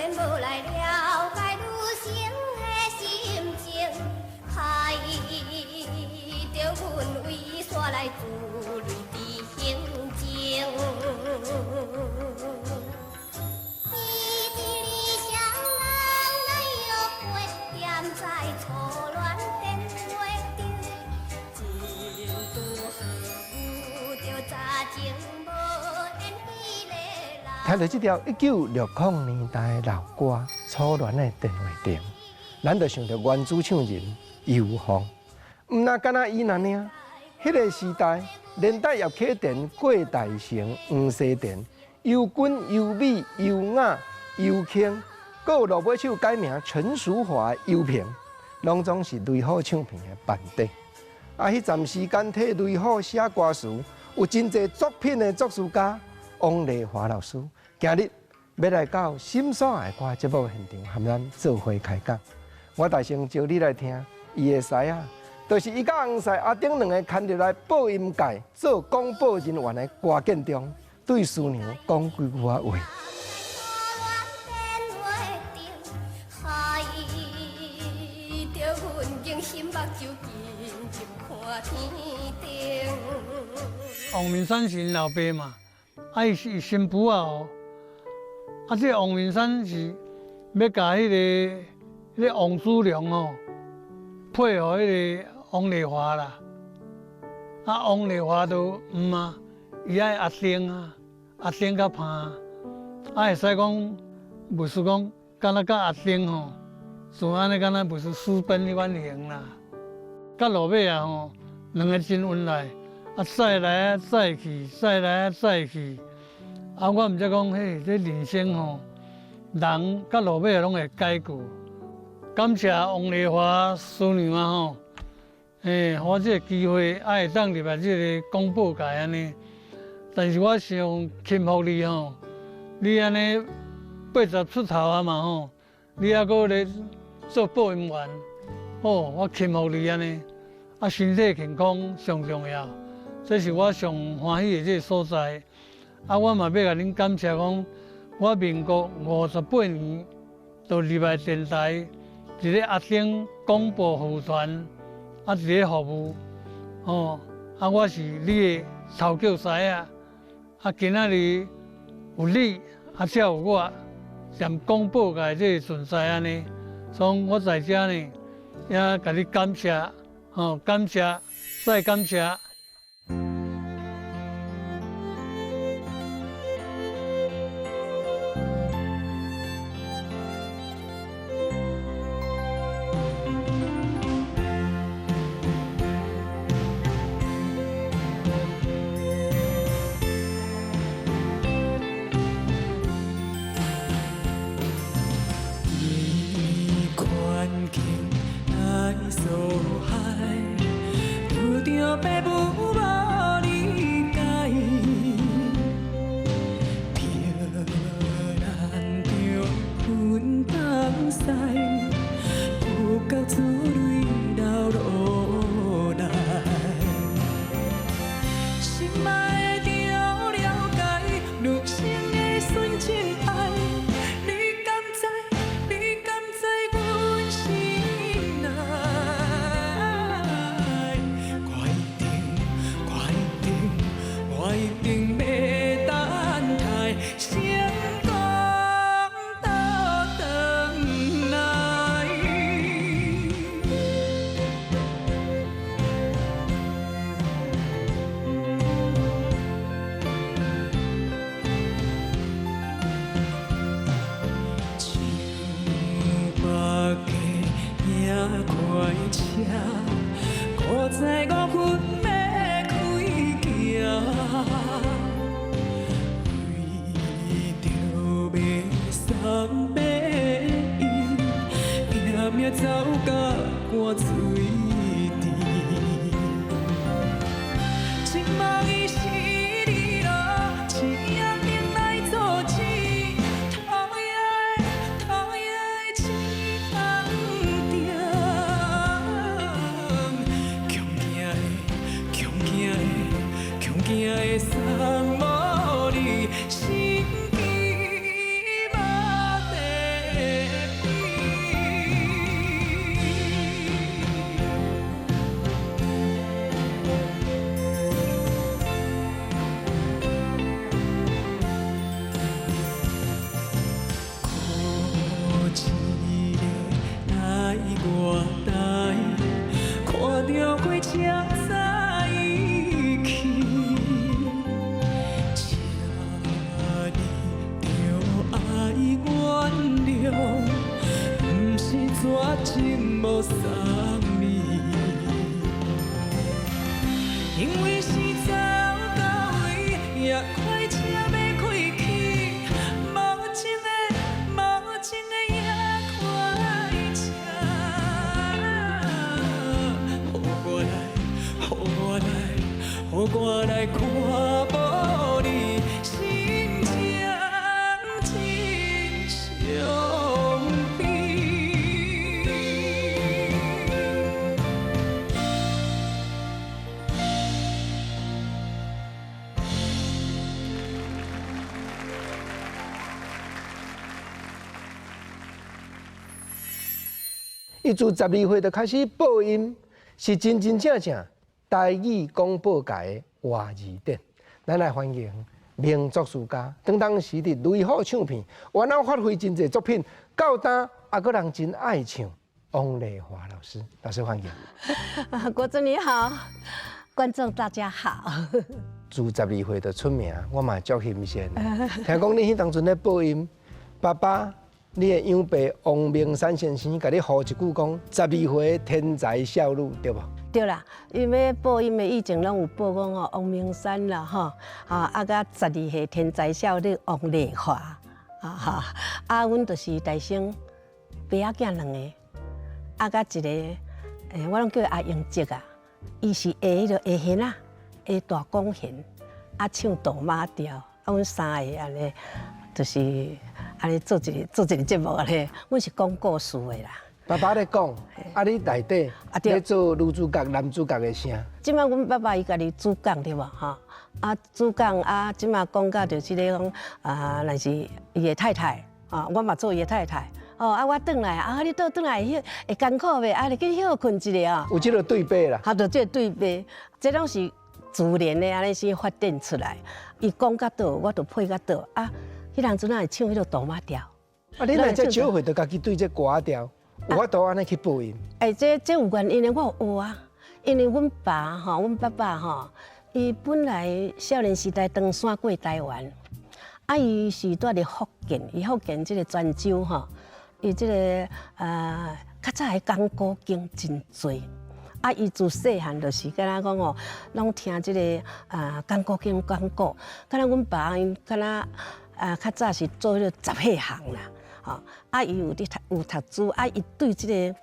然無來了解女生的心情，害著阮為煞來珠淚佇胸前。伊佇理想人來約會，踮在初戀電話頂，真拄好遇著早情無緣彼个人。聽著這條1960年代的老歌《初戀的電話亭》，咱就想著原主唱人尤鳳，毋若干焦伊爾爾。彼個時代，連帶葉啟田、郭大成、黃西田、尤君、尤美、尤雅、尤慶，閣有落尾手改名陳淑樺的尤平，攏總是雷虎唱片的班底。啊，彼陣時間替雷虎寫歌詞，有真濟作品的作詞家王麗華老師，今日欲來到心所愛歌節目現場，和咱做伙開講。我大聲招你來聽，伊的師仔，就是伊佮翁婿阿丁兩個牽入來播音界做廣播人員的郭建中，對師娘講幾句仔話。電話亭，害著阮用心目睭緊入看天頂。王明山是𪜶老爸嘛，啊，伊是伊新婦仔哦。啊，這個王明山是欲共彼個王子良吼配予彼個王麗華啦。啊，王麗華就毋啊，伊愛阿丁啊，阿丁較拍，啊會使講，袂輸講，敢若佮阿丁吼，像按呢敢若袂輸私奔彼款型啦。到落尾啊吼，兩个真恩愛，啊載來啊載去，載來啊載去。啊，我毋才講，嘿，這人生吼，人到落尾攏會改過。感謝王麗華師娘啊吼，欸，予我這个機會，啊會當入來這个廣播界按呢。但是我上钦服你吼，你按呢80出頭啊嘛吼，你猶閣咧做播音員，吼，我钦服你按呢。啊，身體健康上重要，這是我上歡喜的這个所在。啊，我嘛欲共恁感謝講，我民國58年就入來電台，佇咧阿丁廣播服務團，啊，佇咧服務，吼，啊，我是你的頭腳師仔，啊，今仔日有你，啊，才有我，踮廣播界這個存在按呢，所以我在遮呢，也共你感謝，吼，感謝，再感謝。送予你，心機嘛地。送你。因为是走到位，也快车欲开去，无情的，无情的也快车。予我来，予我来，予我来看无你，心情真伤悲。伊自12岁就开始播音，是真真正正台语广播界的活字典。咱来欢迎名作词家，当当时伫雷虎唱片，原来发挥真济作品，到今犹阁人真爱唱。王丽华老师，老师欢迎。啊，国珍你好，观众大家好。自12岁就出名，我嘛足欣羡的。听讲你彼当阵咧播音，爸爸，你的养爸王明山先生，共你呼一句讲，12岁天才少女，对无？对啦，因为播音的以前拢有报讲吼，王明山啦吼，啊，佮12岁天才少女王丽华，啊哈，啊，阮就是大生爸仔囝两个，啊，佮一个，我拢叫伊阿英叔啊，伊是下彼个下弦仔，下大管弦，啊，唱大马调，啊，阮三个按呢，就是按呢做一个做一个节目按呢，阮是讲故事的啦。爸爸咧讲，啊，你内底咧做女主角、男主角的声。这摆阮爸爸伊家己主讲对无吼？啊，主讲啊，这摆讲到就这个讲啊，若是伊的太太啊，我嘛做伊的太太。哦，啊，我转来啊，你倒转来会会艰苦袂？啊，你去歇睏一下啊。有这个对白啦。哈，就这个对白，这拢是自然的按呢先发展出来。伊讲到佗，我就配到佗啊。彼当阵仔会唱彼个大马调。啊，你若遮少岁就家己对这歌调？有法度按呢去播音？欸，这有原因的，我有学啊。因为阮爸吼，阮爸爸吼，伊本来少年时代唐山过台湾，啊，伊是住伫福建，伊福建这个泉州吼，伊这个较早的讲古经真济，啊，伊自细汉就是敢若讲哦，拢听这个讲古经讲古，敢若阮爸𪜶敢若较早是做彼个杂货行啦。吼，啊，伊有伫读，有读书，啊，伊对这个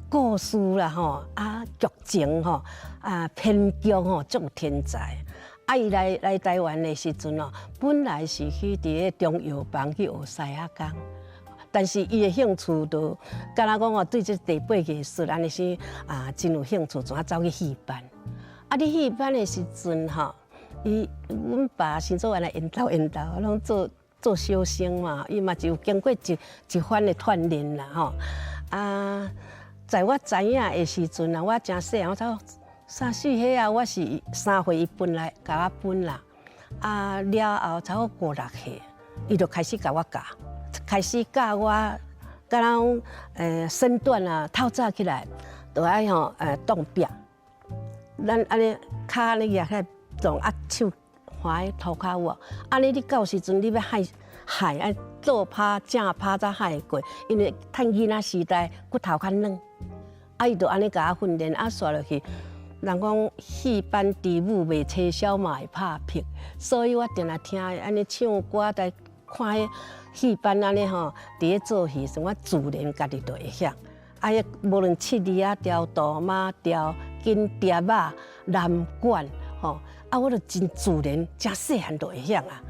故事啦，吼，啊，剧情吼，啊，编剧吼，足有天才。啊，伊来来台湾的时阵哦，本来是去伫个中药房去学师仔工，但是伊的兴趣就敢若讲哦，对这地八艺术按呢是啊，真有兴趣，就啊走去戏班。啊，伫戏班的时阵吼，伊阮爸先做按呢缘投缘投，拢做。做小生嘛，伊嘛是有经过一一番的锻炼啦吼。啊，在我知影的时阵啊，我真细汉，我才三四岁啊，我是3岁伊分来共我分啦。啊，了后差不多5、6岁，伊就开始共我教，开始教我，敢若讲身段啊，透早起来，就爱吼动壁。咱按呢跤按呢举起来动啊手。看彼涂跤有无？按呢，你到时阵你欲害害爱倒拍正拍才害会过，因为趁囡仔时代骨头较软。啊，伊就按呢共我训练，啊，煞落去，人讲戏班除母袂吹箫嘛会拍拍，所以我定定听按呢唱歌，在看彼戏班按呢吼，伫咧做戏时，我自然家己就会晓。啊，彼无论七字仔调、大马调、紧碟仔、南管，吼。啊，我就真自然，真细汉就会晓啊。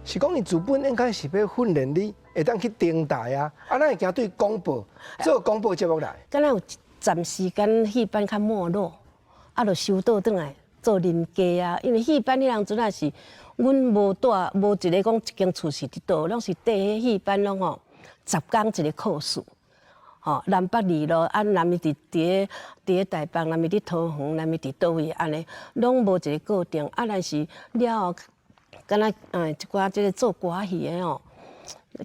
是讲伊自本应该是欲训练你，会当去登台啊。啊，哪会行对广播做广播节目来？敢若有一暂时间戏班较没落，啊，就收倒转来做邻家啊。因为戏班彼当阵仔是，阮无住，无一个讲一间厝是伫佗，拢是缀彼戏班拢吼，10工一个考试。吼，南北二路啊，若毋是伫伫个台北，若毋是伫桃园，若毋是伫佗位，按呢，拢无一个固定。啊，但是了后，敢若一寡这个做歌戏的吼，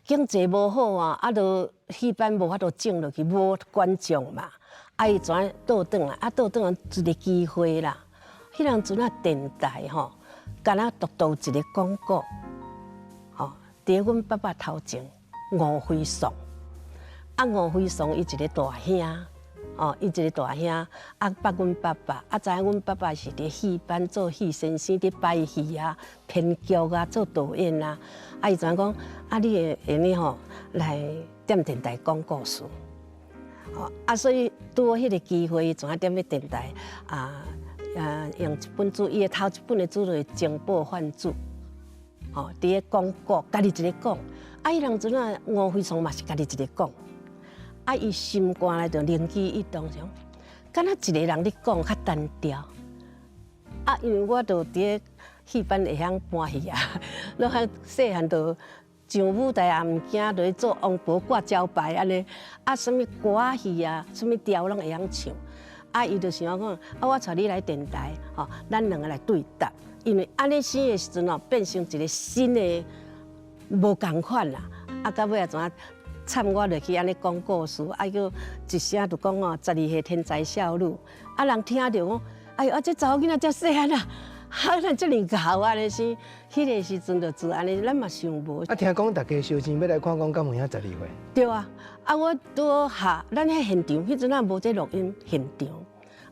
经济无好啊，啊，就戏班无法度种落去，无观众嘛。啊，伊怎倒转来？啊，倒转来一个机会啦。彼当阵啊，电台吼，敢若独独一个广告，吼，伫阮爸爸头前吴辉颂。啊，吴辉颂伊一个大兄，哦，伊一个大兄啊，捌阮爸爸，啊，知影阮爸爸是佇戲班做戲先生，佇排戲啊、編劇啊、做導演啊，啊，伊知影講，啊，你會會呢吼來踮電台講故事，哦，啊，所以拄好彼個機會，伊怎啊踮咧電台啊啊，用一本書，伊的頭一本的書就是《情報販子》，哦，佇咧講古，家己一个講，啊，彼當陣啊，吳輝創嘛是家己一个講。啊！伊心肝內就靈機一動，想，敢若一個人咧講較單調。啊，因為我就佇咧戲班會曉搬戲啊，攏較細漢就上舞台也毋驚，就去做王婆掛招牌按呢。啊，啥物歌仔戲啊，啥物調攏會曉唱。啊，伊就想講，啊，我帶你來電台，吼，咱兩个來對答。因為按呢生的時陣哦，變成一個新的無仝款啦。啊，到尾啊怎啊？摻我落去按呢講故事，啊，閣一聲就講哦，十二歲天才少女，啊，人聽著講，哎喲，啊，這查某囡仔遮細漢啊，啊，哪遮爾𠢕按呢生，彼个時陣就做按呢，咱嘛想無。啊，聽講大家燒錢欲來看，講敢有影十二歲？對啊，啊，我拄好下，咱彼現場，彼陣仔無這錄音現場，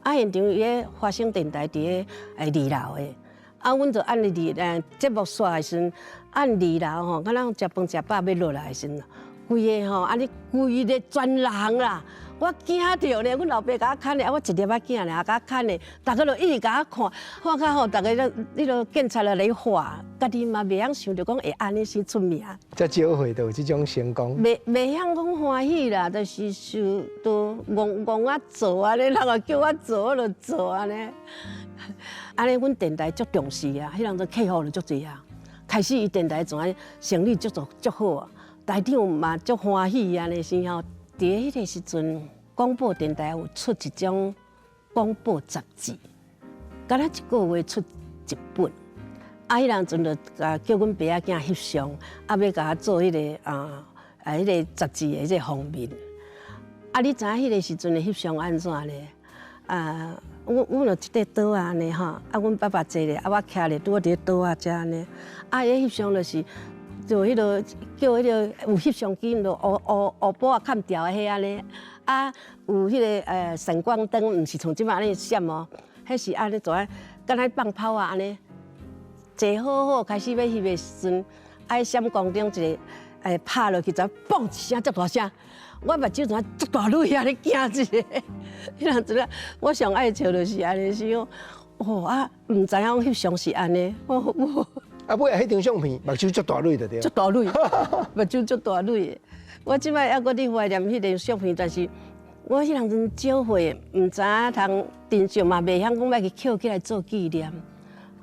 啊，現場伊个華聲電台佇咧二樓的，啊，阮就按二節目煞的時陣，按二樓吼，敢若食飯食飽欲落來的時陣。規個吼，按呢規个全人啦，我驚著咧，阮老爸共我牽咧，啊，我一粒仔囝爾，共我牽咧，逐个就一直共我看，看甲吼，逐个咧，彼个警察來咧喊，家己嘛袂曉想著講會按呢先出名。遮少歲就有這種成功。袂曉講歡喜啦，就是想都戇戇仔做按呢，人若叫我做，我就做按呢。按呢，阮電台足重視啊，彼當陣客戶就足濟啊，開始伊電台怎啊生意足做足好啊。台長嘛足歡喜按呢時吼，佇彼个時陣，廣播電台有出一種廣播雜誌，敢若一個月出一本。啊，彼當陣就共叫阮爸仔囝翕相，啊，欲共我做彼个啊啊彼個雜誌的這個封面。啊，你知影彼個時陣的翕相按怎咧？啊，阮就一塊桌仔按呢吼，啊，阮爸爸坐咧，啊，我徛咧，拄好佇咧桌仔遮按呢。啊，彼翕相就是。就彼个叫彼个有翕相機，就烏烏烏布仔崁條的彼按呢，啊有彼个閃光燈，毋是像這擺按呢閃哦，彼是按呢做啊，敢若放炮仔按呢，坐好好開始欲翕的時陣，啊閃光燈一个拍落去，就嘣一聲足大聲，我目睭怎足大蕊按呢驚一下，彼當陣啊，我上愛笑就是按呢是講，哦啊，毋知影講翕相是按呢，我。啊，尾仔彼張相片，目睭足大蕊就對。足大蕊，目睭足大蕊。我這擺猶閣佇懷念彼個相片，但是我彼當陣少歲，毋知影通珍惜嘛，袂曉講欲去抾起來做紀念。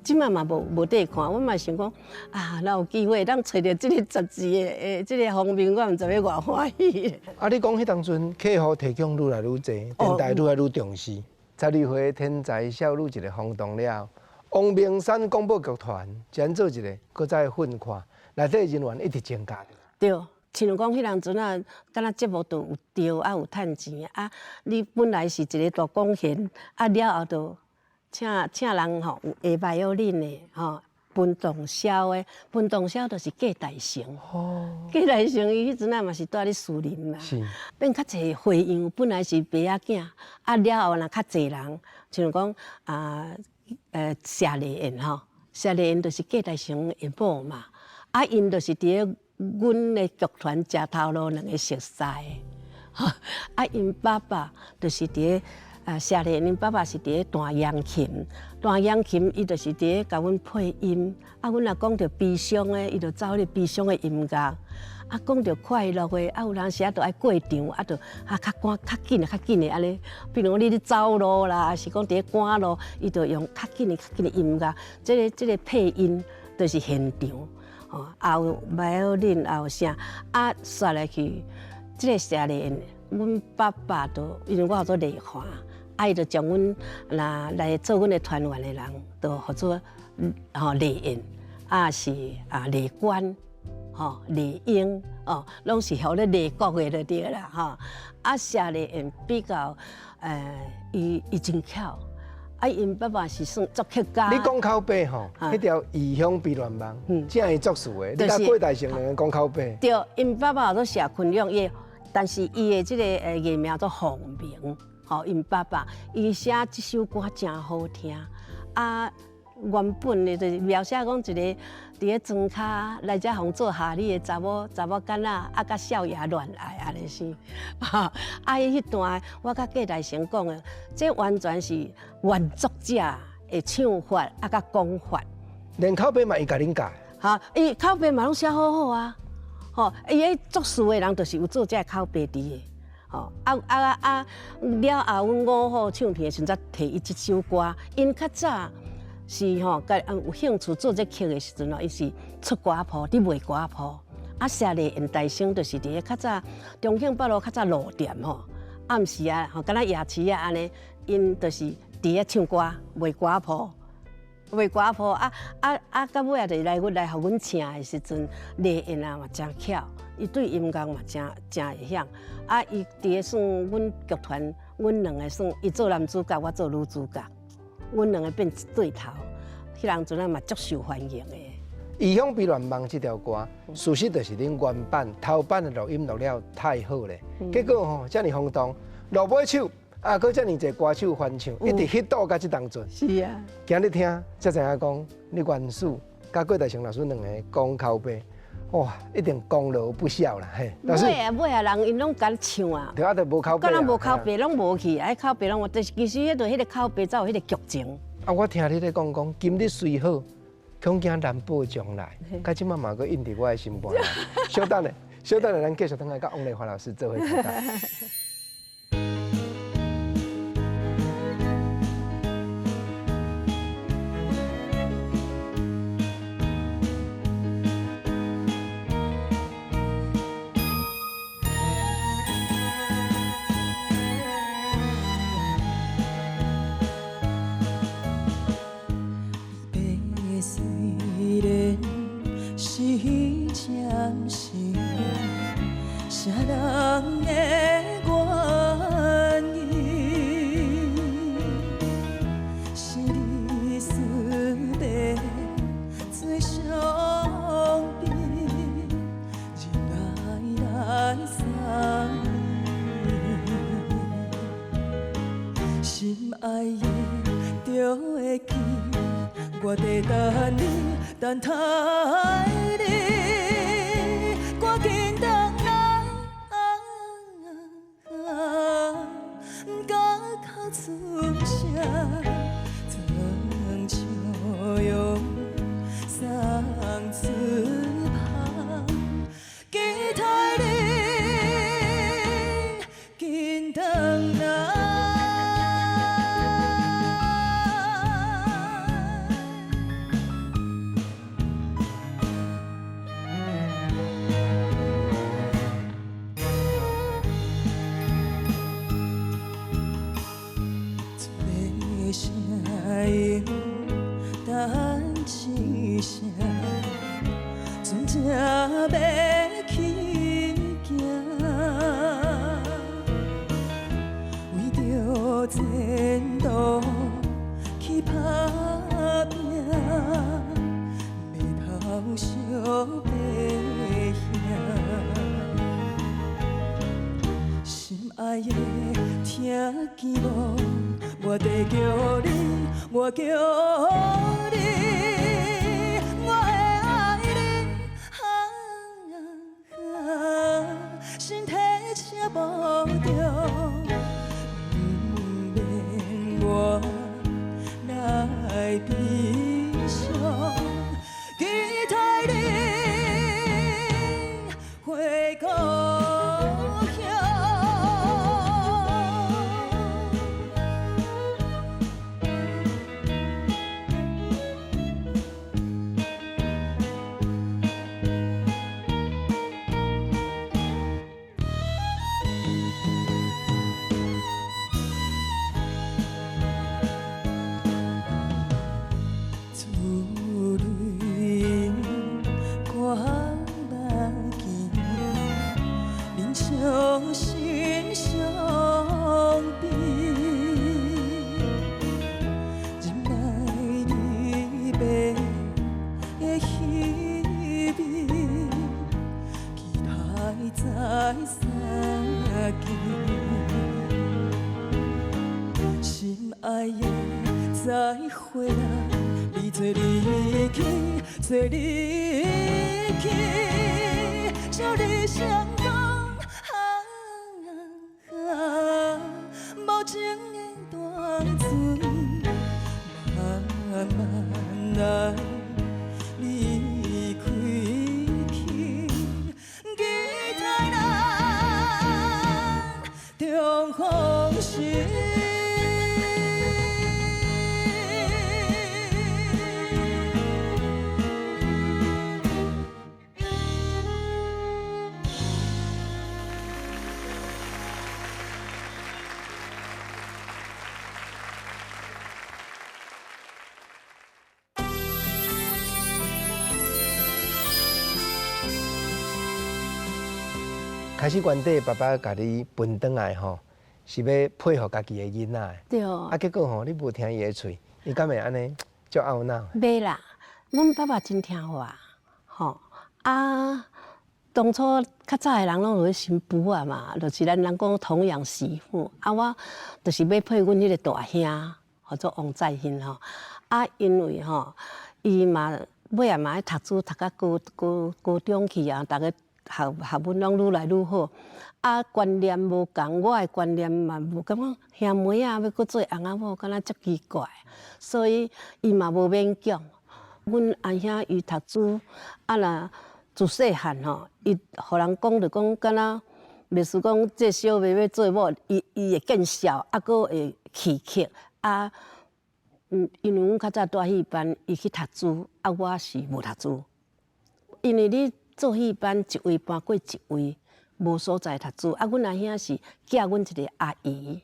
這擺嘛無無得看，我嘛想講啊，若有機會當揣著這个雜誌的這个封面，我毋知欲偌歡喜。啊，你講彼當陣客戶提供愈來愈濟，電台愈來愈重視。十二歲天才少女一个轟動了。王明山廣播劇團怎做一个閣再訓看，內底人員一直增加。對，親像講彼當陣啊，敢若節目都有釣啊，有趁錢啊。你本來是一个大貢獻，啊了後就請請人吼，有下擺要恁的吼，分動銷的，分動銷就是郭大成。哦。郭大成伊彼陣啊嘛是蹛咧士林嘛。變較濟花樣，本來是爸仔囝，啊了後若較濟人，像講啊。謝麗燕吼，謝麗燕就是郭大成的某嘛，啊，𪜶就是佇咧阮的劇團食頭路兩个熟似的，啊，𪜶爸爸就是佇咧謝麗燕𪜶爸爸是佇咧彈揚琴，彈揚琴伊就是佇咧共阮配音，啊，阮若講著悲傷的，伊就走彼个悲傷的音樂。啊，講著快樂的，啊，有當時啊，著愛過場，啊，著啊，較趕、較緊的、較緊的按呢。比如講你咧走路啦，抑是講佇咧趕路，伊就用較緊的、較緊的音樂。這个這个配音就是現場，吼，也有 violin，也有啥，啊，煞來去，這个謝麗燕，阮爸爸就因為我號做麗華，啊，伊就將阮若來做阮的團員的人，就號做吼麗燕，啊是啊麗娟。吼，麗英哦，攏是予咧麗國的就對啦，吼。啊，謝麗燕比較，伊伊真巧，啊，𪜶爸爸是算作曲家。你講口白吼，彼條異鄉避難夢，這是作詞的。你佮郭大成兩个講口白。對，𪜶爸爸號做謝坤勇，伊，但是伊的這个藝名做鳳鳴，吼，𪜶爸爸伊寫這首歌誠好聽，啊，原本的就是描寫講一個佇咧莊跤來遮予做下女的查某查某囡仔，啊，佮少爺戀愛按呢生。啊，伊彼段我佮郭大成講的，這完全是原作者的唱法啊，佮講法。連口白嘛，伊共恁教？哈，伊口白嘛攏寫好好啊，吼，伊彼作詞的人就是有做這个口白佇的，吼，啊啊啊！了後，阮五虎唱片的時陣，才提伊這首歌。𪜶較早是吼，佮有興趣做這曲的時陣吼，伊是出歌鋪，佇賣歌鋪。啊，謝麗燕大聲就是佇咧較早中興北路較早路店吼，暗時啊，吼，敢若夜市啊按呢，𪜶就是佇咧唱歌賣歌鋪。賣歌鋪啊啊啊！到尾啊，就是來阮來予阮請的時陣，麗燕啊嘛誠巧，伊對音樂嘛誠誠會曉。啊，伊佇咧算阮劇團，阮兩个算伊做男主角，我做女主角，阮兩个變一對頭。彼當陣啊嘛足受歡迎的。異鄉別亂夢這條歌，事實就是恁原版頭版的錄音錄了太好咧，結果吼遮爾轟動，落尾手。啊，閣遮爾濟歌手翻唱，一直 hit 到到這當陣。是啊。今日聽才知影講，你原始佮郭大成老師兩個講口白，哇，一定功勞不小啦，嘿。尾啊尾啊，人𪜶攏共唱啊。對啊，就無口白。敢若無口白，攏無去，啊，口白攏無，就是其實彼就彼个口白才有彼个劇情。啊，我聽你咧講講，今日雖好，恐驚難保將來。到這馬嘛閣印佇我的心肝內。稍等下，稍等下，咱繼續轉來佮王麗華老師做伙談。我在等你，等待你，趕緊轉來，毋敢哭出聲，装笑容送出香，期待你緊轉來。等一声，船正欲起行，为著前途去打拼，眉头惜白兄，心愛的聽見無？我在叫你，我叫你，我會愛你，啊，身體車無著，毋免我來悲傷，期待你回故鄉。出花人，你做你去，做你去，祝你成功。啊，无情的大船，慢慢来离开去，期待咱重逢时。开始原底爸爸共你分转来吼，是欲配合家己的囡仔的。对。啊，结果吼，你无听伊的喙，伊敢会按呢足懊恼？袂啦，阮爸爸真听话，吼啊，当初较早的人拢有咧新妇仔嘛，就是咱人讲童养媳妇啊，我就是欲配阮彼个大兄，号做王在兴吼。啊，因为吼，伊嘛尾仔嘛爱读书，读到高高高中去啊，逐个学学问拢愈来愈好。啊，观念无仝，我的观念嘛无感觉兄妹仔欲阁做翁仔某，敢若足奇怪，所以伊嘛无勉强。阮阿兄伊读书，啊若自细汉吼，伊予人讲就讲敢若，袂输讲这小妹欲做某，伊伊会见笑，啊，阁会气气啊。因为阮较早蹛戏班，伊去读书，啊，我是无读书。因为你做戏班一位搬过一位，无所在读书。啊，阮阿兄是寄阮一个阿姨，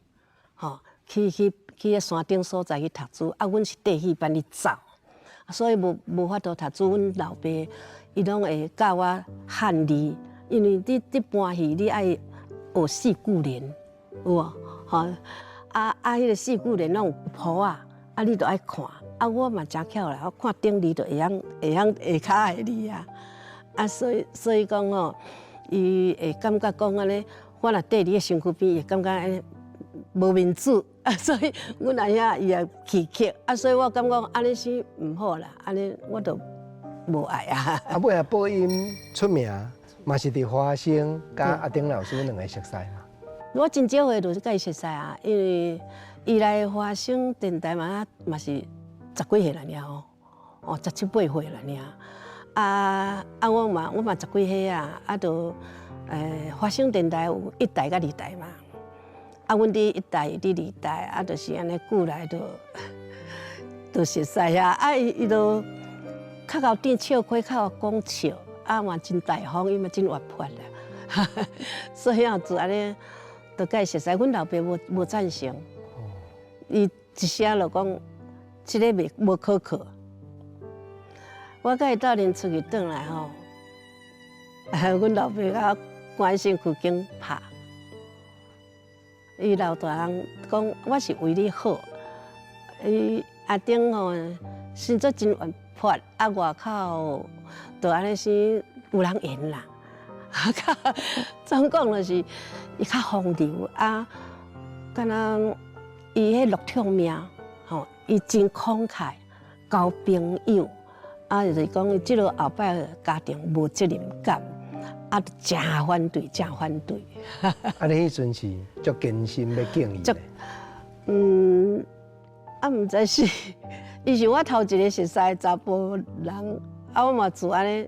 吼，去去去彼山顶所在去读书。啊，阮是缀戏班咧走，所以无无法度读书。阮老爸伊拢会教我汉字，因为你你搬戏你爱学四句联，有无？吼，啊啊，彼个四句联拢有谱仔。啊，你著爱看，啊，我嘛诚巧啦，我看顶字就会晓会晓下跤的字啊，啊，所以所以讲吼，伊会感觉讲按呢，我若缀伫咧身躯边，会感觉按呢无面子，啊，所以阮阿兄伊也气气，啊，所以我感觉按呢是毋好啦，按呢我就无爱啊。啊，尾仔播音出名，嘛是伫华声佮阿丁老师两个熟似嘛。我真少岁就是佮伊熟似啊，因为。伊来华声电台嘛，嘛是十几岁啦尔吼，哦，十七八岁啦尔。啊啊，我嘛我嘛十几岁啊，啊，就华声电台有一台佮二台嘛。啊，阮伫一台，伊伫二台，啊，就是按呢久来就就熟似啊。啊，伊伊就较𠢕甜笑开，较𠢕讲笑，啊嘛真大方，伊嘛真活泼啦。所以啊，就按呢，就佮伊熟似。阮老爸无无赞成。伊一声就讲，这个袂无可靠。我佮伊斗阵出去转来吼，阮老爸共我关身躯间拍。伊老大人讲，我是为你好。伊阿丁吼，生做真活泼，啊外口就按呢生有人缘啦。总讲就是伊较风流啊，敢若。伊彼乐天命，吼，伊真慷慨，交朋友，啊，就是讲伊这个后摆家庭无责任感，啊，诚反对，诚反对。啊，你彼阵是足坚心欲敬伊？嗯，啊，毋知是，伊是我头一个熟似的查埔人，啊，我嘛自按呢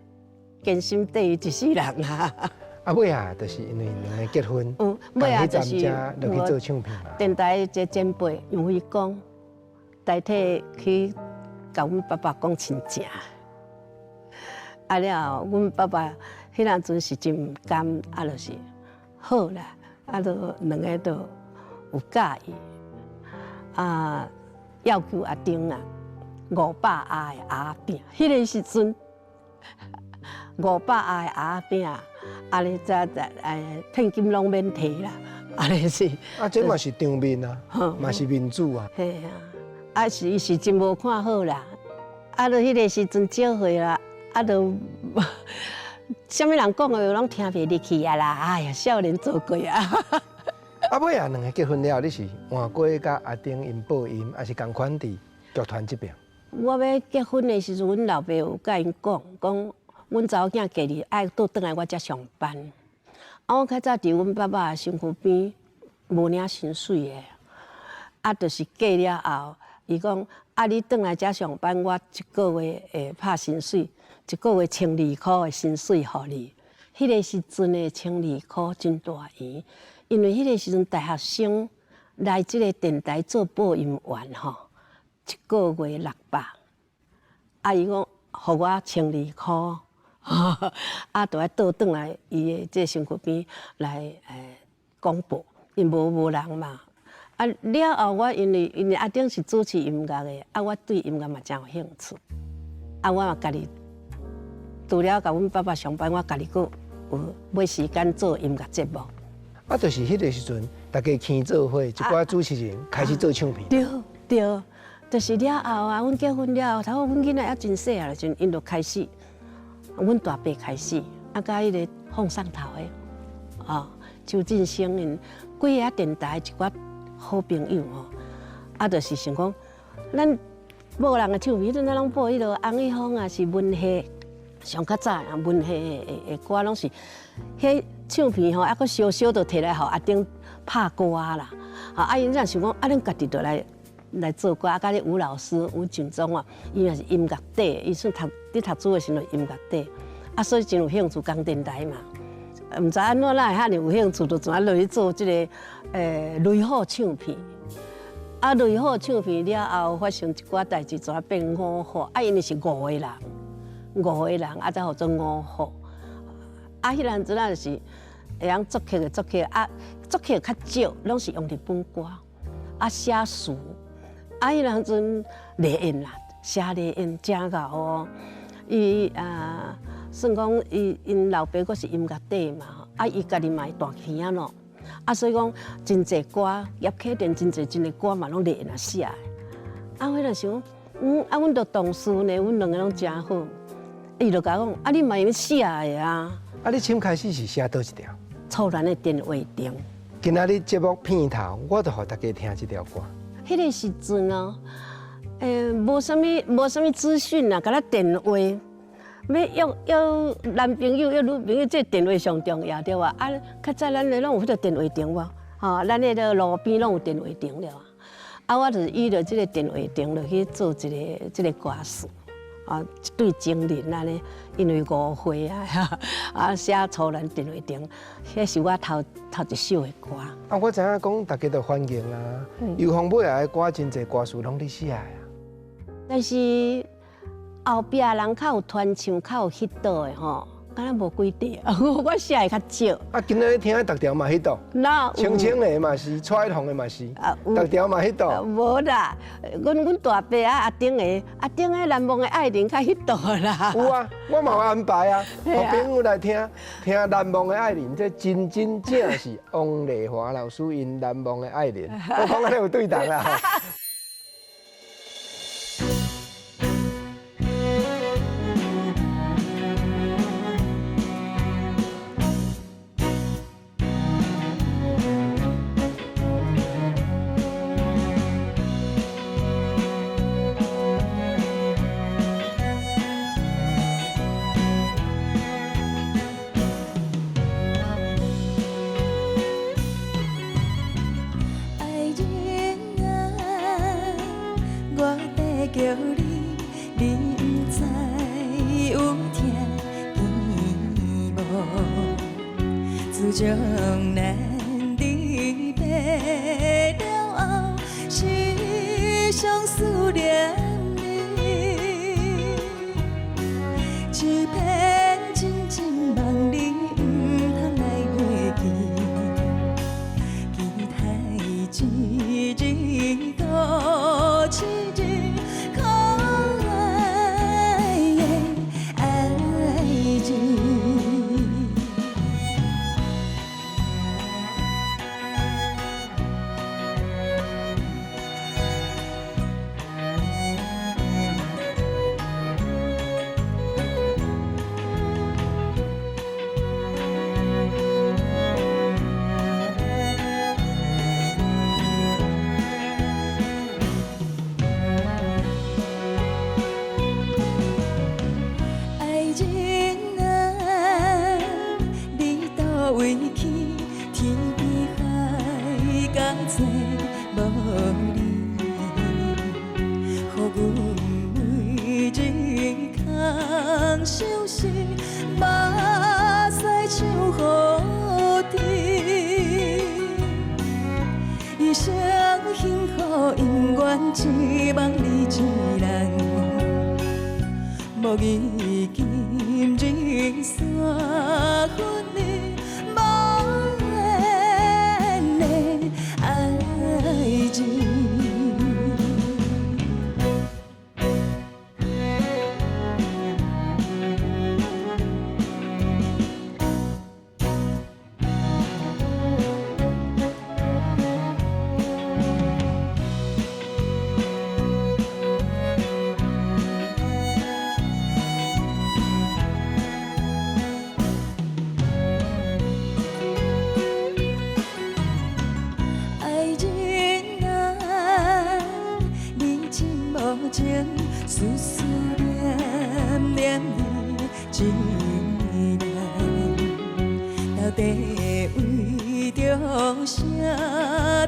坚心缀伊一世人啊。啊，尾仔就是因为两个结婚，尾仔就是落去做唱片嘛。电台一个前辈杨辉光代替去共阮爸爸讲亲情。啊了后，阮爸爸彼当阵是真毋甘，啊，就是好啦，啊，就两个就有佮意，啊，要求阿丁啊500盒的餡仔饼，彼个时阵500盒的餡仔饼。啊！你这这哎，聘金拢免提啦，按呢是。啊，这嘛是场面啊，嘛是面子啊。嘿啊，啊是伊是真无看好啦，啊，就彼个时阵少岁啦，啊，就啥物人讲的话拢听袂入去啊啦，哎呀，少年做过啊。啊，尾仔两个结婚了，你是换过佮阿丁𪜶播音，抑是仝款伫劇團這邊？我欲結婚的時陣，阮老爸有共𪜶講，講阮查某囝嫁去愛倒轉來我遮上班。啊，我較早佇阮爸爸的身軀邊無領薪水的，啊，就是嫁了後，伊講啊，你轉來遮上班，我一個月會拍薪水，一個月千二箍的薪水予你。彼個時陣的千二箍真大錢，因為彼個時陣大學生來這個電台做播音員吼，一個月600，啊，伊講予我千二箍，啊，就愛倒轉來伊的這個身軀邊來廣播，因無人嘛。啊，了後我因為阿頂是主持音樂的，啊，我對音樂嘛誠有興趣，啊，我嘛家己除了共阮爸爸上班，我家己閣有買時間做音樂節目。啊，就是彼個時陣，大家牽做伙，一寡主持人開始做唱片。對對，就是了後啊，阮結婚了後，頭阮囡仔猶真細漢的時陣，𪜶就開始，阮大伯開始，啊，佮彼個放送頭的，哦，周振聲𪜶幾个電台一寡好朋友吼，啊，就是想講，咱某人的唱片，咱攏播彼个洪一峰啊，是文戲上較早啊，文戲的歌攏是，彼唱片吼，啊，閣燒燒就提來予阿頂拍歌啦，啊，𪜶才想講，啊，咱家己就來做歌，啊，佮咧吳老師吳景忠啊，伊也是音樂底，伊算讀佇讀書的時陣音樂底，啊，所以真有興趣講電台嘛。毋知按怎哪會遐爾有興趣，就怎啊落去做這個雷虎唱片。啊，雷虎唱片了後發生一寡代誌，怎啊變五虎？啊，因為是五個人，五個人啊，才號做五虎。啊，彼陣陣啊就是會曉作曲的作曲，啊，作曲較少，攏是用日本歌，啊，寫詞。啊，彼陣陣麗燕啦，寫麗燕誠𠢕哦。伊啊，算講伊𪜶老爸閣是音樂底嘛，啊，伊家己嘛會彈琴仔咯，啊，所以講真濟歌，葉啟田真濟真濟歌嘛，攏麗燕來寫的。啊，我就想講，啊，阮都同事呢，阮兩個攏誠好。伊就共我講，啊，你嘛會寫的啊？啊，你先開始是寫佗一條？楚岚的電話亭。今仔日節目片頭，我就予大家聽這條歌。彼個時陣哦，無啥物資訊啊，敢若電話，欲約男朋友約女朋友，這個電話上重要對無？啊，較早咱的攏有彼個電話亭無？吼，咱彼個路邊攏有電話亭了。啊，我就是依著這個電話亭落去做一個這個歌詞，啊，一對情人按呢，因為誤會啊，啊寫楚岚電話亭，彼是我頭頭一首的歌。啊，我知影講大家都歡迎啊，游鳳尾仔的歌真濟歌詞攏你寫的啊。但是後壁人較有傳唱、較有彼道的吼，敢若無幾塊，我寫的較少。啊，今仔日聽的逐條嘛彼道，青青的嘛是，蔡紅的嘛是，逐條嘛彼道。無啦，阮大伯啊，阿頂的，阿頂的難忘的愛人較彼道啦。有啊，我嘛有安排啊，予朋友來聽聽難忘的愛人，這真真正是王麗華老師𪜶難忘的愛人。我講按呢有對同啦。叫你，你毋知有聽見無？自從咱離別了後，時常思念你，一片真情夢你毋通來袂記，期待一日閣一日。可愛的愛人。相思，目屎像雨滴。一生幸福永远只望你一人，无义今日散分离，无缘的爱情。爱人啊，你真无情，思思念念你一人，到底为著啥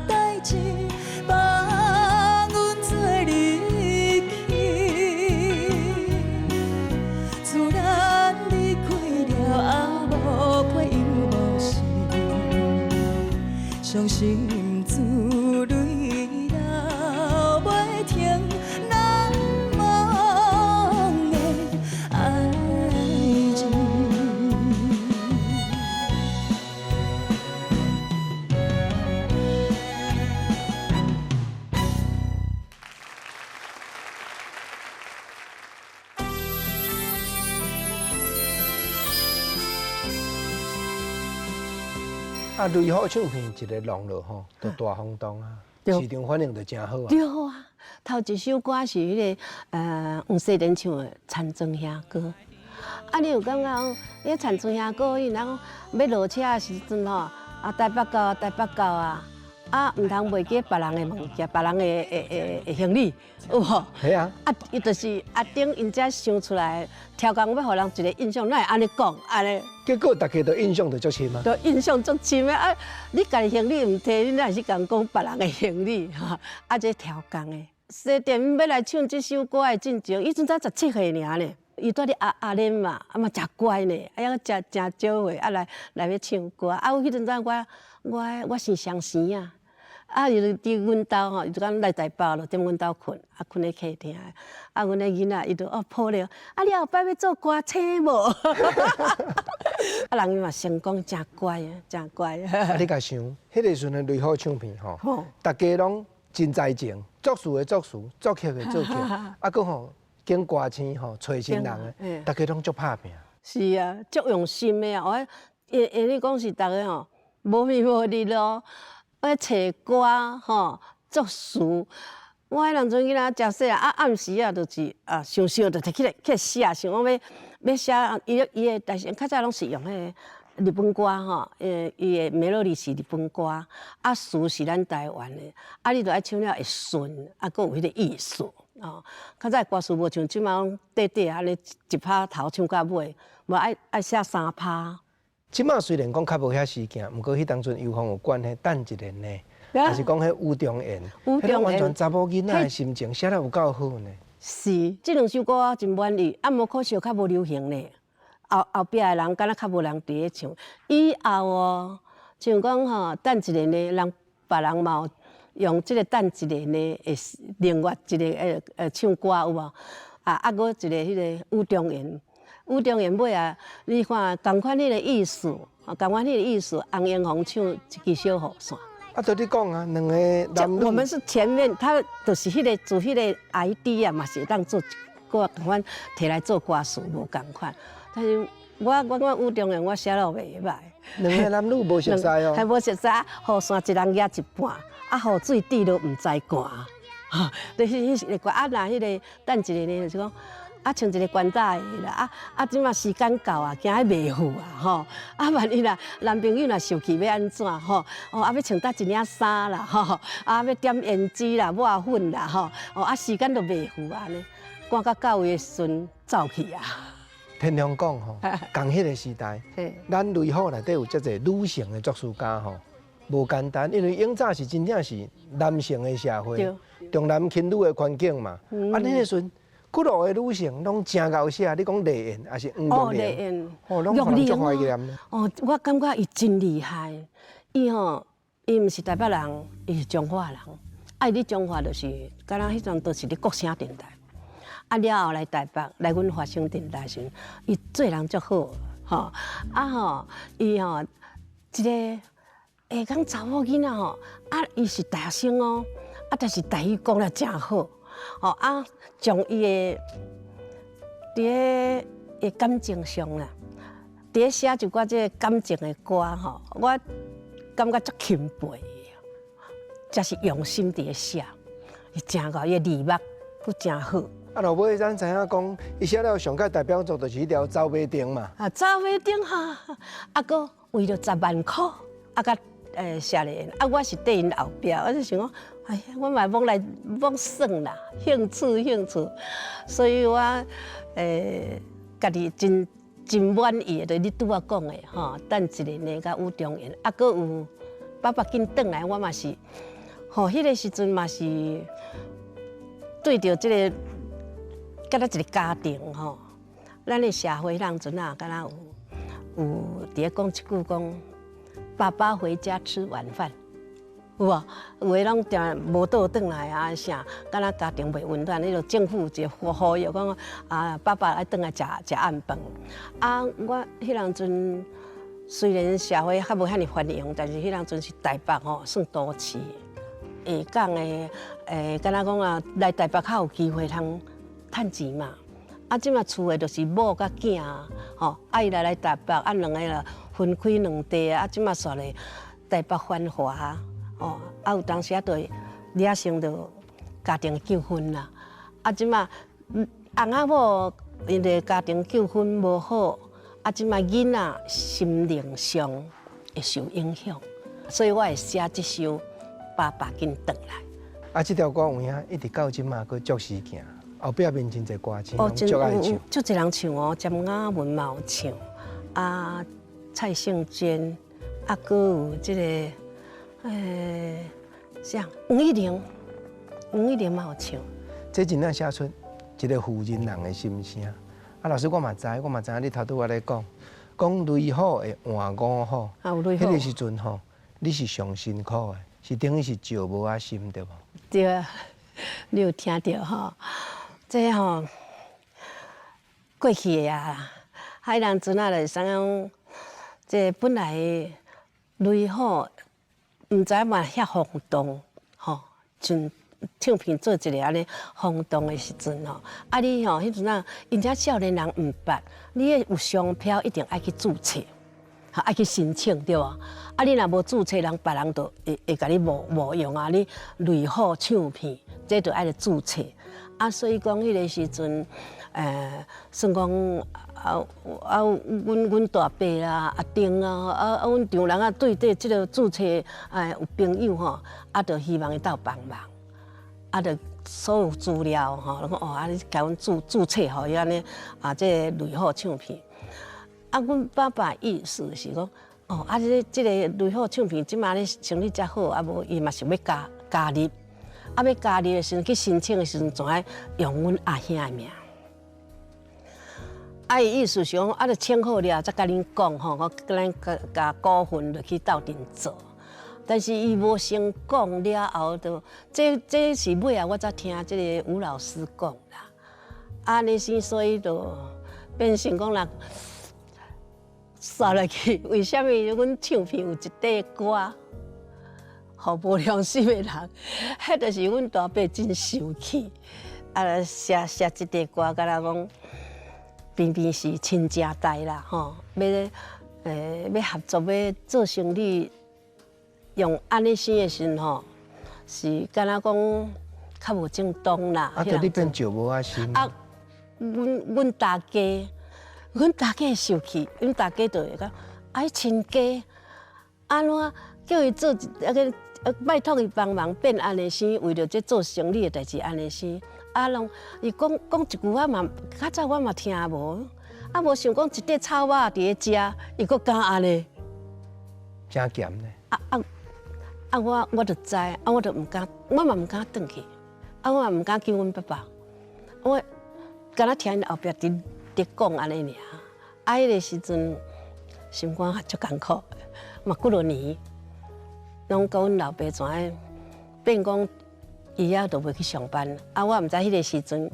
代誌放阮做离去？自咱离开了，也无批又无信，伤心珠泪流袂停，难忘的爱情。啊，雷虎唱片一个弄落吼，就大轰动啊，市场反应就真好啊。對啊，頭一首歌是彼個黃世仁唱的《田庄兄歌》。啊，你有感覺講，彼田庄兄歌，伊若講欲落車的時陣吼，啊台北到台北到啊，啊毋通袂記別人的物件，別人的行李，有無？係啊。啊，伊就是阿頂𪜶才想出來，超工欲予人一個印象，哪會按呢講？按呢。結果大家都印象就足深啊。都印象足深的啊！你家己行李毋提，你哪是共講別人的行李？哈！啊，這超工的。西田欲來唱這首歌的進前，伊陣才17歲爾呢。伊蹛佇阿蓮嘛，啊嘛誠乖呢，啊猶閣誠誠少歲，啊來來欲唱歌。啊，有彼陣仔我生雙生仔，啊伊就佇阮兜吼，伊就講來台北咯，踮阮兜睏，啊睏咧客廳。啊，阮的囡仔伊就哦抱咧，啊你後擺欲做歌星無？啊人伊嘛成功，誠乖啊，誠乖。啊你共想，彼個時陣的雷虎唱片吼，大家攏真才情，作詞的作詞，作曲的作曲，啊閣吼揀歌星吼，揣新人的，大家攏足拍拚。是啊，足用心的啊！我因為講是逐个吼，無眠無日咯，我揣歌吼，作詞。我彼當陣囡仔誠細啊，暗時啊，就是啊，想想就提起來起來寫，想講欲寫伊伊的，但是較早攏是用彼个日本歌吼，伊的 melody 是日本歌，啊詞是咱台灣的，啊你著愛唱了會順，啊閣有彼個意思哦。較早歌詞無像這馬攏短短按呢一拍頭唱到尾，無愛愛寫三拍。這馬雖然講較無遐時間，毋過彼當陣游鳳有關係等一年呢，還是講彼吳中言，彼個完全查某囡仔的心情寫得有夠好呢。是，這兩首歌我真滿意，啊，無可惜較無流行呢。後後壁的人敢若較無人佇咧唱。以後哦，像講吼，等一个呢，人別人嘛有用這個等一个呢，會另外一個唱歌有無？啊，閣一個彼个吳中言，吳中言尾啊，你看仝款彼个意思，仝款彼个意思，洪英紅唱一支小雨傘。啊，就你講啊，兩個男女。我們是前面，他就是彼個做彼個 idea 嘛，是會當做歌，仝款提來做歌詞無仝款。但是我感覺吳中言我寫了袂歹。兩個男女無熟似哦。還無熟似，雨傘一人舉一半，啊，雨水滴落毋知寒。哈，就是彼個歌啊，若彼個等一下呢，就是講。啊，像一個關大的啦，啊啊，這馬時間到啊，驚彼袂赴啊，吼！啊，萬一若男朋友若生氣欲按怎吼？哦，啊，欲穿佗一領衫啦，吼！啊，欲點胭脂啦，抹粉啦，吼！哦，啊，時間都袂赴按呢，趕到到位的時陣走去啊。天良講吼，仝彼個時代，咱雷虎內底有遮濟女性的作詞家吼，無簡單，因為永早是真正是男性的社會，重男輕女的環境嘛。啊，彼個時陣。幾落个女性攏誠𠢕寫，你講麗燕抑是黃玉玲，哦，攏予人足懷念。哦，我感覺伊真厲害，伊吼，伊毋是台北人，伊是彰化人。啊，伊佇彰化就是，敢若彼陣都是佇國聲電台。啊，了後來台北來阮華聲電台時陣，伊做人足好，吼啊吼，伊吼一个下港查某囡仔吼，啊，伊是大學生哦，啊，但是台語講得誠好，吼啊，將伊的佇咧的感情上啦，佇咧寫一寡這个感情的歌吼，我感覺足欽佩伊，才是用心佇咧寫，伊誠𠢕，伊的字幕閣誠好。啊，落尾咱知影講，伊寫了上蓋代表作就是彼條走馬燈嘛。啊，走馬燈哈，啊，閣為著十萬箍，啊，佮寫咧，啊，我是綴𪜶後壁，我就想講，哎呀，我嘛罔來罔耍啦，興趣興趣，所以我家己真真滿意的，就是你拄仔講的吼，等一下呢，佮吳中元，啊，閣有爸爸緊轉來，我嘛是，吼，彼個時陣嘛是對著這个。敢若一個家庭吼，咱的社會彼陣啊，敢若有佇咧講一句講，爸爸回家吃晚飯，有無？有的攏定無倒轉來啊啥，敢若家庭袂溫暖。彼個政府有一個呼籲講啊，爸爸愛轉來食食暗飯。啊，我彼當陣雖然社會較無遐爾繁榮，但是彼當陣是台北吼，算都市，下港的敢若講啊，來台北較有機會通趁錢嘛，啊，這馬厝的就是某佮囝，吼，啊，伊來來台北，啊，兩個啦分開兩地，啊，這馬煞咧台北繁華，哦，啊，有當時啊，就惹生著家庭糾紛啦，啊，這馬翁仔某因為家庭糾紛無好，啊，這馬囡仔心靈上會受影響，所以我會寫這首《爸爸緊轉來》。啊，這條歌有影一直到這馬閣足時行。後壁面真濟歌星攏足愛唱，足濟人唱哦，詹雅雯嘛有唱，啊，蔡幸娟，啊，閣有這个，啥黃乙玲，黃乙玲嘛有唱。這真正寫出一個婦人人的心聲。啊，老師我嘛知，我嘛知影你頭拄仔咧講，講雷虎會換五虎，啊，有雷虎。彼個時陣吼，你是上辛苦的，是等於是石無仔心對無？對啊，你有聽著吼？這吼過去的啊，彼當陣啊，就是啥講，這本來雷虎毋知嘛遐轟動，吼，像唱片做一个按呢轟動的時陣吼，啊你吼彼陣啊，𪜶遮少年人毋捌，你有商標一定愛去註冊，吼愛去申請對無？啊你若無註冊，人別人就會會共你冒冒用啊！你雷虎唱片，這就愛來註冊。啊，所以講彼个時陣，算講啊啊，阮阮大伯啦、阿丁啊、啊啊，阮丈人啊，對對這个註冊，有朋友吼，啊，就希望伊鬥幫忙，啊，就所有資料吼，攏講哦，啊，你共阮註註冊予伊按呢，啊，這个雷虎唱片。啊，阮爸爸意思是講，哦，啊，這這个雷虎唱片這馬咧生意遮好，啊無伊嘛是欲加加入。啊，欲加入的時陣去申請的時陣，總愛用阮阿兄的名。啊，伊意思是講，啊，著請好了，才共恁講吼，我咱共共股份落去鬥陣做。但是伊無先講了後，就這這是尾仔我才聽這个吳老師講啦。啊，呢先所以就變成講啦，煞落去，為啥物阮唱片有一塊歌？予無良心的人，彼就是阮大伯真生氣，啊，寫寫這塊歌，敢若講平平是親情代啦，吼，欲欲合作，欲做生意，用按呢生的時陣吼，是敢若講較無正當啦。啊，著你變石無仔心。啊，阮阮大家，阮大家會生氣，阮大家就會講，啊，親家，按怎叫伊做一個？拜託伊幫忙變按呢生，為著這做生意的代誌按呢生，啊，攏伊講講一句我嘛，較早我嘛聽無，啊，無想講一塊草肉佇咧食，伊閣敢按呢？誠鹹呢？啊啊啊！我我就知，啊，我就毋敢，我嘛毋敢轉去，啊，我嘛毋敢叫阮爸爸，我敢若聽𪜶後壁佇佇講按呢爾。啊，彼个時陣心肝也足艱苦，嘛幾落年，攏佮阮老爸怎個變講，伊也都袂去上班。啊，我毋知彼个時陣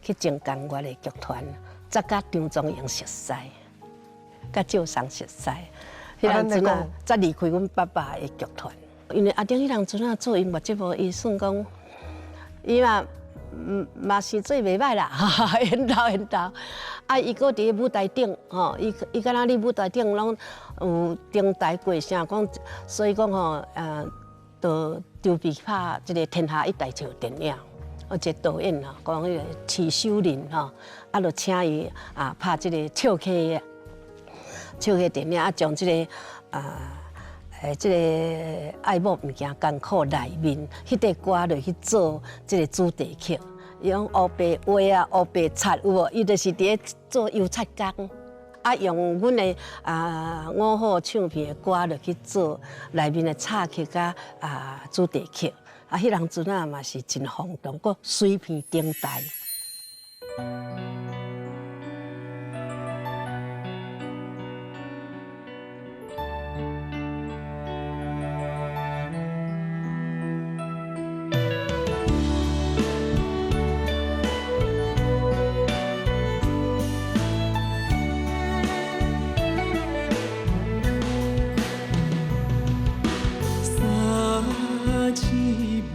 去靜江我的劇團，才佮張宗榮熟似，佮趙松熟似。彼當陣啊，才離開阮爸爸的劇團，因為阿中彼當陣啊做音樂節目，伊算講，伊嘛嘛是做袂歹啦，緣投緣投。啊，伊閣佇舞台頂，吼，伊伊敢若你舞台頂攏有登台過啥講，所以講吼，就籌備拍這個天下一大笑電影，有一個導演吼，講彼個徐修林吼，啊，就請伊啊拍這個笑溪笑溪電影，啊，將這個啊，這個愛某毋驚艱苦內面，彼塊歌落去做這個主題曲。伊講烏白畫啊，烏白擦有無？伊就是佇咧做油漆工，啊，用阮的啊五虎唱片的歌落去做內面的插曲佮啊主題曲。啊，彼當陣啊嘛是真轟動，閣隨便登台。三姊妹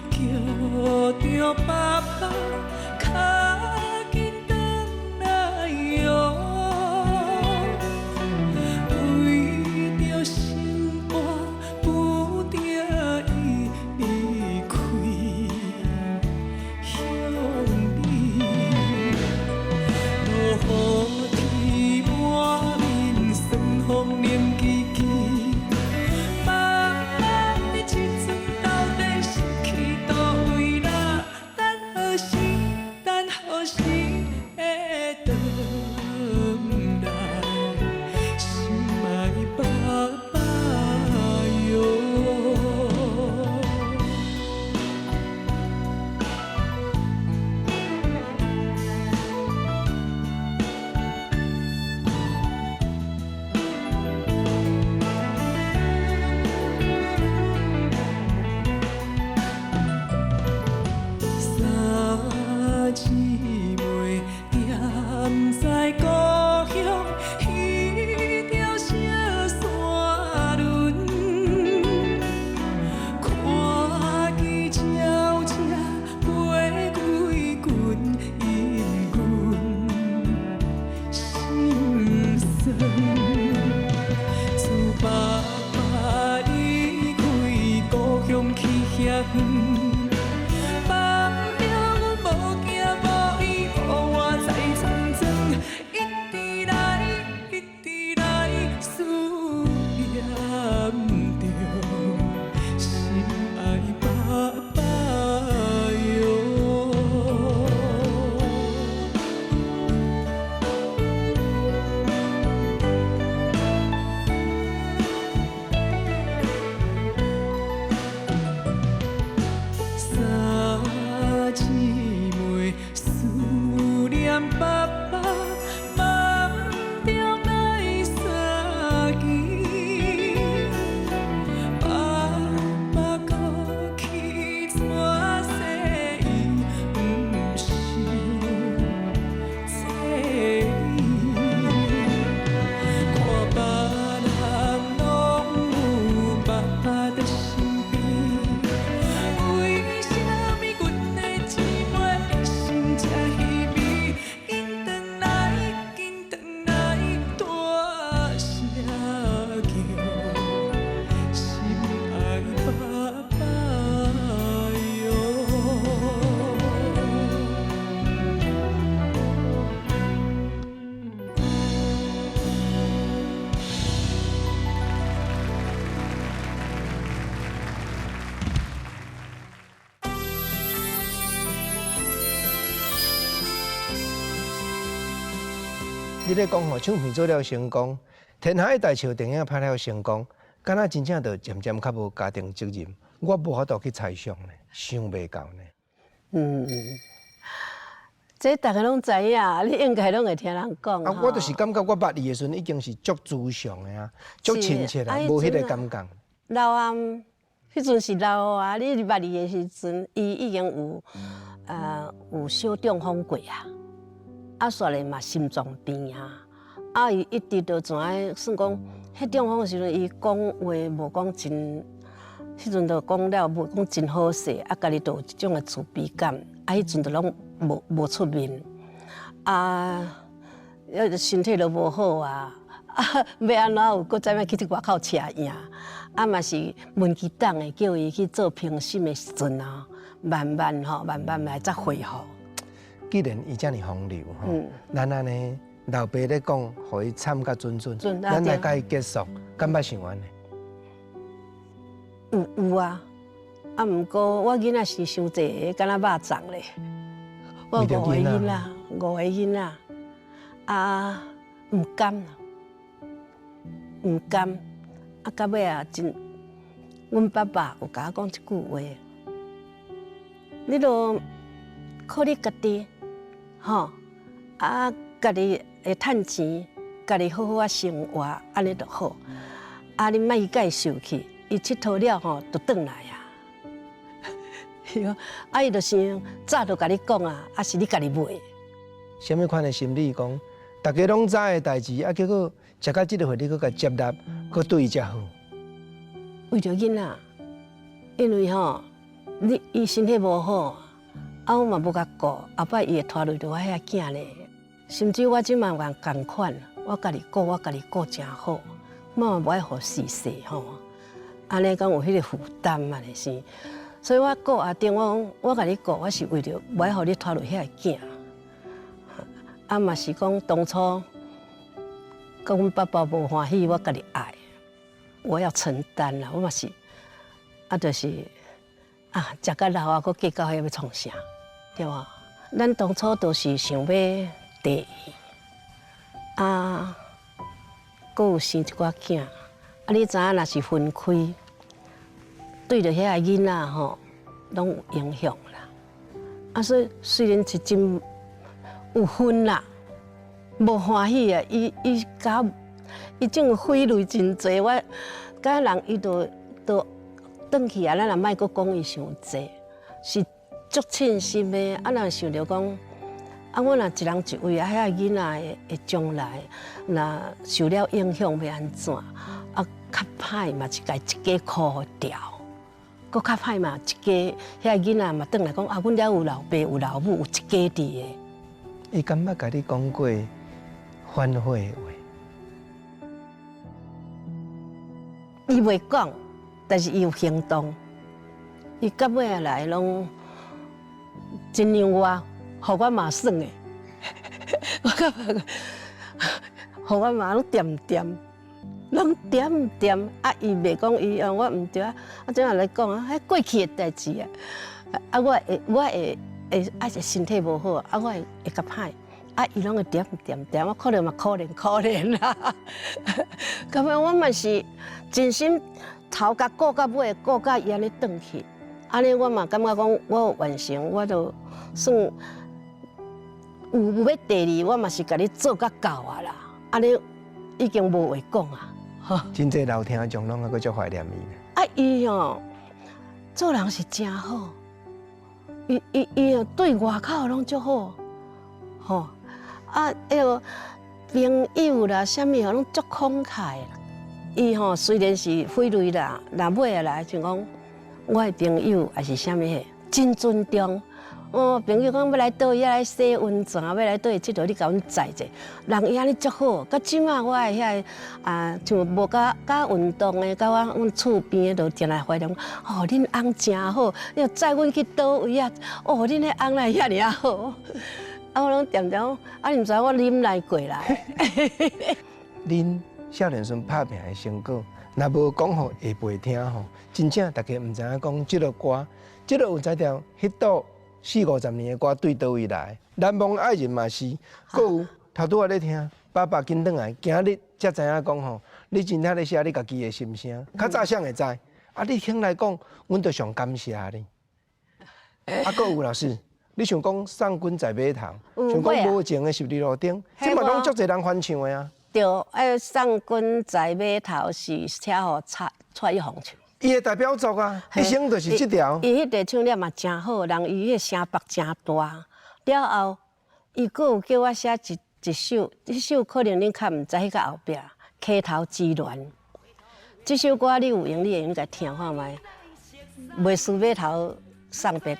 叫著爸爸，較緊轉來喲。為著生活不得已離開鄉里，落雨天滿面霜風冷吱吱。媽媽，你這陣到底是去佗位啦？等何時？等何時會轉來？心愛爸爸喲。三姊妹踮在故鄉，彼條小山崙，看見鳥只飛歸群，引阮心酸。自爸爸離開故鄉去遐遠。放著阮無行無依無倚在藏藏，一直來一直來思念著心愛爸爸喲。三姊妹思念爸爸，夢中來相見。爸爸過去怎世伊毋想這伊，看別人攏有爸爸佇身邊。為啥物阮的姊妹一生這稀微？緊轉來，緊轉來，大聲叫，心愛爸爸喲。你咧講吼，唱片做了成功，天下一大笑電影拍了成功，敢若真正就漸漸較無家庭責任，我無法度去猜想呢，想袂到呢。嗯，這逐家攏知影，你應該攏會聽人講。啊，我就是感覺我捌伊的時陣，已經是足慈祥的啊，足親切啊，無彼個感覺。老啊，彼陣是老啊，你捌伊的時陣，伊已經有小中風過啊，啊，煞咧嘛心臟病啊，啊，伊一直都怎啊算講，彼中風的時陣，伊講話無講真，彼陣就講了無講真好勢，啊，家己就有這種的自卑感，啊，彼陣就攏無出面，啊，身體都無好啊，啊，欲按怎有閣知影去佇外口車贏，啊嘛是民進黨的叫伊去做評審的時陣啊，慢慢吼，慢慢來才恢復。既然伊遮爾風流吼，咱按呢老爸咧講，予伊慘甲準準，咱來共伊結束，敢捌想按呢？有啊，啊，毋過我囡仔是傷濟，敢若肉粽咧。我五個囡仔，五個囡仔，啊，毋甘，毋甘，啊，到尾啊，真，阮爸爸有共我講一句話，你著靠你家己，吼，啊，家己會趁錢，家己好好仔生活，按呢就好。啊，你莫共伊受氣，伊𨑨迌了吼，就轉來啊。啊，伊就想早就共你講啊，啊是你家己袂。啥物款的心理講，大家攏知的代誌，啊，結果食到這个歲，你閣共接納，閣對伊遮好。為著囡仔，因為吼，你伊身體無好，啊，我嘛無共顧，後擺伊會拖累著我遐囝咧。甚至我這馬嘛仝款，我家己顧，我家己顧誠好，我嘛無愛予死勢吼，按呢講有彼個負擔啊，是。所以我顧阿丁，我講我共你顧，我是為著無愛予你拖累遐个囝。啊嘛是講當初，講阮爸爸無歡喜，我家己愛，我要承擔啦。我嘛是，啊，就是啊，食甲老啊，閣計較遐欲創啥，對無？咱當初都是想欲綴伊，啊，閣有生一寡囝，啊，你知影若是分開，對著遐個囡仔吼，攏有影響啦。啊，所以雖然是真有恨啦，無歡喜啊，伊伊共伊種悔淚真濟，我佮人伊就就轉去啊，咱也莫閣講伊傷濟，是足凊心的。啊，若想著講，啊，我若一人一位啊，遐個囡仔的將來，若受了影響欲按怎？啊，較歹嘛，是共一家箍掉，閣較歹嘛，一家遐個囡仔嘛轉來講啊，阮遮有老爸有老母，有一家佇的。伊敢捌共你講過反悔的話？伊袂講，但是伊有行動。伊到尾仔來攏真讓我，予我嘛耍的。我感覺，予我嘛攏恬恬，攏恬恬。啊，伊袂講伊啊，我毋對啊。啊，怎樣來講啊？彼過去的代誌啊，啊，我會啊，身體無好，啊，我會較歹。啊，伊攏會恬恬恬，我看著嘛可憐可憐啦。感覺我嘛是真心頭共顧到尾，顧到伊按呢轉去。按呢我嘛感覺講，我有完成，我就算有欲綴你，我嘛是共你做甲到啊啦。按呢已經無話講啊。真濟老聽眾攏猶閣足懷念伊。啊，伊哦，做人是誠好，伊伊伊哦對外口攏足好，吼。啊，彼個朋友啦，啥物吼，攏足慷慨啦。伊吼雖然是匪類啦，若尾仔來像講我的朋友抑是啥物嘿，真尊重。我朋友講欲來佗位來洗溫泉，欲來佗位𨑨迌，你共阮載者。人伊按呢足好，到這馬我的遐个啊，像無佮佮運動的，佮我阮厝邊的就定來懷念。哦，恁翁誠好，你若載阮去佗位啊？哦，恁彼翁來遐爾仔好。啊，我攏恬恬，啊，你毋知我忍耐過來。恁少年時拍拚的成果，若無講予下輩聽吼，真正大家毋知影講這个歌，這个有才調，彼倒四五十年的歌對佗位來？難忘愛人嘛是，閣有頭拄仔咧聽，爸爸緊轉來，今日才知影講吼，你真正咧寫你家己的心聲，較早誰會知？啊，你肯來講，阮就上感謝你。啊，閣有老師，你想講送君在碼頭，想講無情的十字路燈，這嘛攏足濟人翻唱的啊。對，送君在碼頭是寫予蔡蔡一鳳唱。伊的代表作啊，一生就是這條。伊彼塊唱了嘛誠好，人伊彼个聲幅誠大。了後，伊閣有叫我寫一首，這首可能恁較毋知，彼個後壁《溪頭之戀》。這首歌你有閒，你會用共聽看覓。袂輸碼頭送別，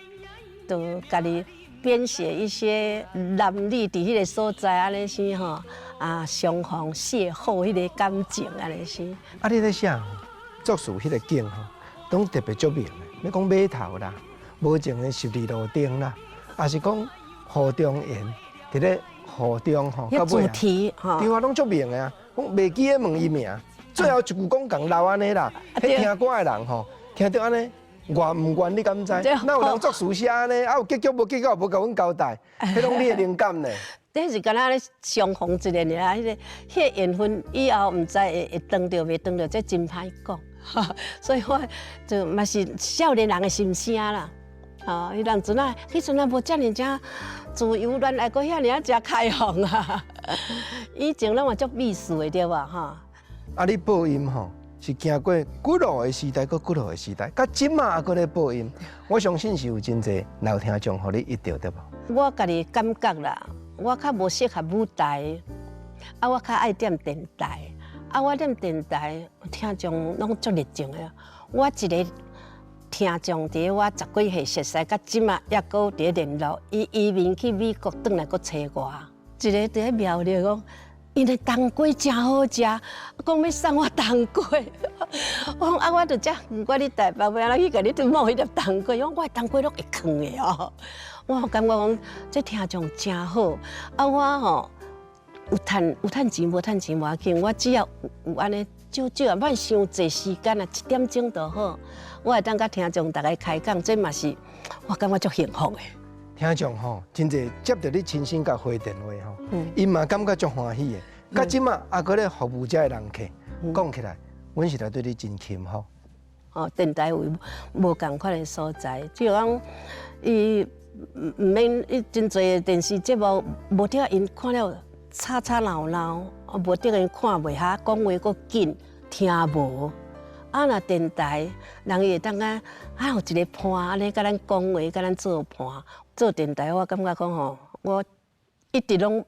都家己編寫一些男女佇彼个所在按呢生吼，啊相逢邂逅彼个感情按呢生。啊，你咧寫作詞彼个景吼，攏特別著名的。你講碼頭啦，無情的十字路燈啦，抑是講雨中緣，佇咧雨中吼，彼主題吼，對啊，攏足名的啊。講袂記得問伊名，最後一句講仝留按呢啦。彼聽歌的人吼，聽著按呢，願毋願你敢知？哪有人作詞寫按呢？啊有結局無結局，無共阮交代，彼攏你的靈感呢？這是敢若咧相逢一个爾，彼个緣分以後毋知會當著袂當著，這真歹講。所以我就嘛是少年人的心聲啦。吼，彼當陣啊，彼陣啊無遮爾遮自由戀愛，閣遐爾仔開放啊！以前攏嘛足意思的對無吼？啊，你播音吼是經過幾落的時代，閣幾落的時代，佮這馬猶閣咧播音，我相信是有真濟老聽眾予你得著對無？我家己感覺啦，我較無適合舞台，啊，我較愛踮電台，啊，我踮電台聽眾攏足熱情的，我一个聽眾佇我十幾歲熟似，到這馬猶閣佇咧聯絡。伊移民去美國，轉來閣揣我，一个佇咧苗栗講，𪜶的冬瓜誠好食，講欲送我冬瓜。我講啊，我佇遮遠，我佇台北，欲按怎去共你摸彼粒冬瓜？伊講我的冬瓜攏會囥的哦。我感覺講這聽眾誠好，啊我吼有趁錢無趁錢無要緊，我只要有按呢少少啊，莫傷濟時間啊，一點鐘就好。我會當佮聽眾逐家開講，這嘛是我感覺足幸福的。聽眾吼，真濟接著你親身共回電話吼，𪜶嘛感覺足歡喜的。到這馬猶閣咧服務這的人客，講起來，阮實在對你真欽服。哦，電台有無仝款的所在，就講伊毋免伊真濟電視節目，無得𪜶看了吵吵鬧鬧，無得𪜶看袂下，講話閣緊，聽無。啊，若電台，人伊會當啊，啊有一個伴按呢，共咱講話，共咱做伴。做電台，我感覺講吼，我一直攏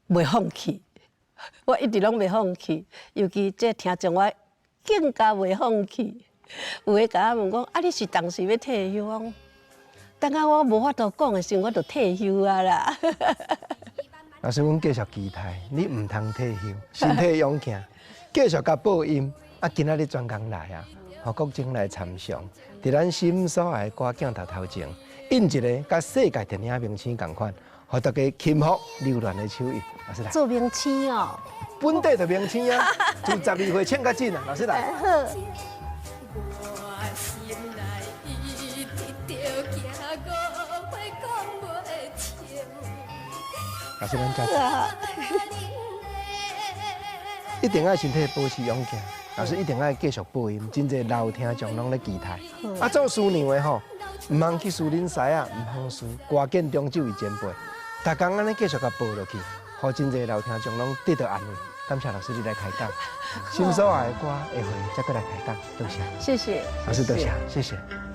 袂放棄，我一直攏袂放棄，尤其這聽眾，我更加袂放棄。有的共我問講，啊，你是當時欲退休？我講，等下我無法度講的時陣，我就退休啊啦。老師，阮繼續期待你毋通退休，身體勇健，繼續共播音。啊，今仔日專工來啊，予國珍來參詳，佇咱心所愛的歌鏡頭頭前，印一个佮世界電影明星仝款，予大家欽服留戀的手印。老師來。做明星哦。本底就明星啊，自12歲唱較緊啊，老師來。好。老師，咱遮一定愛身體保持勇健。老師一定愛繼續播音，真濟老聽眾攏咧期待。啊，做師娘的吼，毋通去輸恁師仔，毋通輸歌建中這位前輩，逐工按呢繼續共播落去，予真濟老聽眾攏得到安慰。感謝老師你來開講，心所愛的歌下回再閣來開講，多謝。謝謝。老師多謝，謝謝。